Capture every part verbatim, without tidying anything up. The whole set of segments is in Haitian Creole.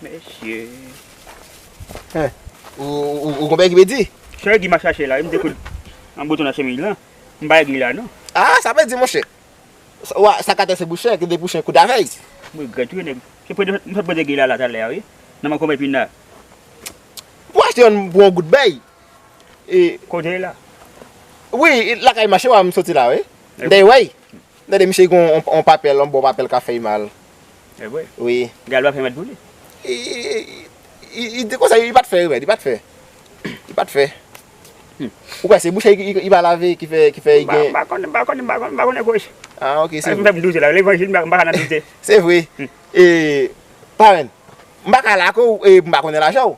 Mesye. Hein. Ou, ou, ou konprann ki vle di? Chè ki m ap chache la, m te koud an bouton nan chemiz lan. M pa gen la non. Ah, sa vle di, monchè. Sa, wa, sa ka tèse pou chen, ki de pou chen koud avèy. M regrèt wi, nèg. Se pou de, m sot pote gen la, la talè a, wi. Nan men konbyen pina. Pou achte yon, pou yon gout bèy. E kote la? Wi, lakay mache wa m soti la, wi. M te wè. Tande misye gen yon, yon papèl, yon bon papèl ka fè mal. E vre? Wi. Gal pa fè mal pou li. Li, li, li, li te konsa, li pa t fè remèd, li pa t fè. Li pa t fè. Hmm. Ou kwè se bouch li, li, li pa lave ki fè, ki fè li gen. M pa konnen, m pa konnen, m pa konnen, m pa konnen koch. Ah, ok, se vre. Fè m doute la, levanjil, m pa, m pa ka nan doute. Se vre. Hmm. E, parenn, m pa ka lage w, e, m pa konnen lajan w.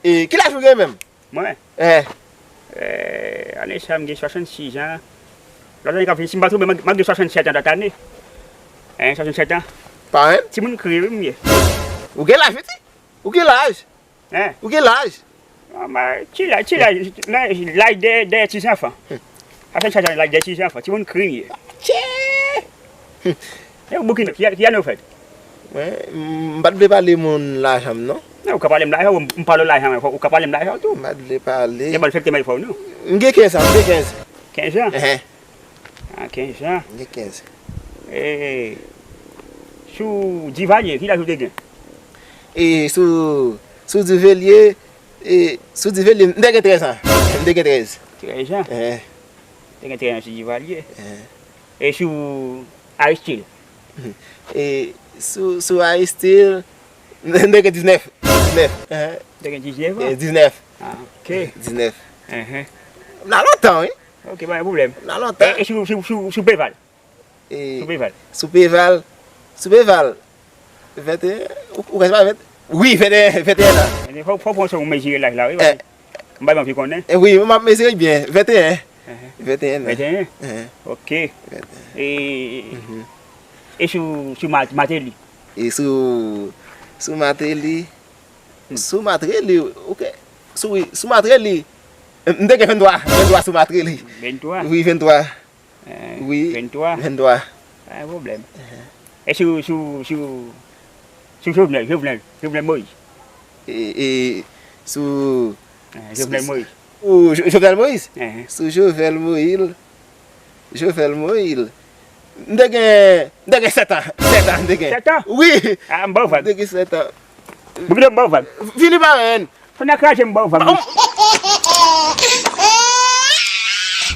E, ki laj ou gen menm? Mwen? Eh. Eh, ane sa, m gen swasannsis an. Lòt ane k ap vini, si m pa twonpe, m, m gen swasannset an lòt ane. Hein, swasannset an. Parenn? Timoun kriye, wi, m ye. Ou gen laj, wi, ti? Ou gen laj? Hein? Ou gen laj? Ah, ma, ti laj, ti laj, nan laj dèyè, dèyè ti zanfan. Swasannset an, laj dèyè ti zanfan. Timoun kriye. Tchè! E ou boukinan, ki, ki ane ou fèt? Mwen, m, m pa t vle pale moun lajan m, non. Non, ou ka pale m lajan, ou, m pale w lajan, ou ka pale m lajan tou. M pa t vle pale. E malfektè m fè w non. M gen kenz an, m gen kenz. Kenz an? Ehe. Ah, kenz an. M gen kenz. E, sou Divalye, ki laj ou te gen? E sou, sou Divalye, e sou Divalye, m te gen trèz an. M te gen trèz. Trèz an? Ehe. Te gen trèz an sou Divalye. Ehe. E sou Aristil? E sou, sou Aristil, m te gen diznèf. Diznèf. Ehe. Te gen diznèf an? E diznèf. Ah, ok. Diznèf. Ehe. M la lontan, wi. Ok, pa gen pwoblèm. M la lontan. E, e sou, sou, sou, sou Peval? E sou Peval? Sou Peval, sou Peval. Venteyen, ou, ou kwè se pa vent? Wi, venteyen, venteyen an. Men fò, fò w pran swen w mezire laj la, wi, paske m pa anvi konnen. E wi, m ap mezire byen, venteyen. Ehe. Venteyen an. Venteyen? Ehe. Ok. Venteyen. E, e sou, sou Ma-, Mateli? E sou, sou Mateli, sou Mateli, ok. Sou, wi, sou Mateli. M te gen venntwa, venntwa sou Mateli. Venntwa? Wi, venntwa. Eh, wi, venntwa? Venntwa. Pa gen pwoblèm. Ehe. E sou, sou, sou, sou Jovenel, Jovenel, Jovenel Moïse? E, e sou, eh, Jovenel Moïse. Sou Jo-, Jovenel Moïse? Ehe. Sou Jovenel Moïse. Jovenel Moïse. M te gen, m te gen sèt an. Sèt an, m te gen. Sèt an? Wi. Ah, m ba w vag. M te gen sèt an. Boukinan, m ba w vag. Vini parenn. Fò n kraze m ba w vag.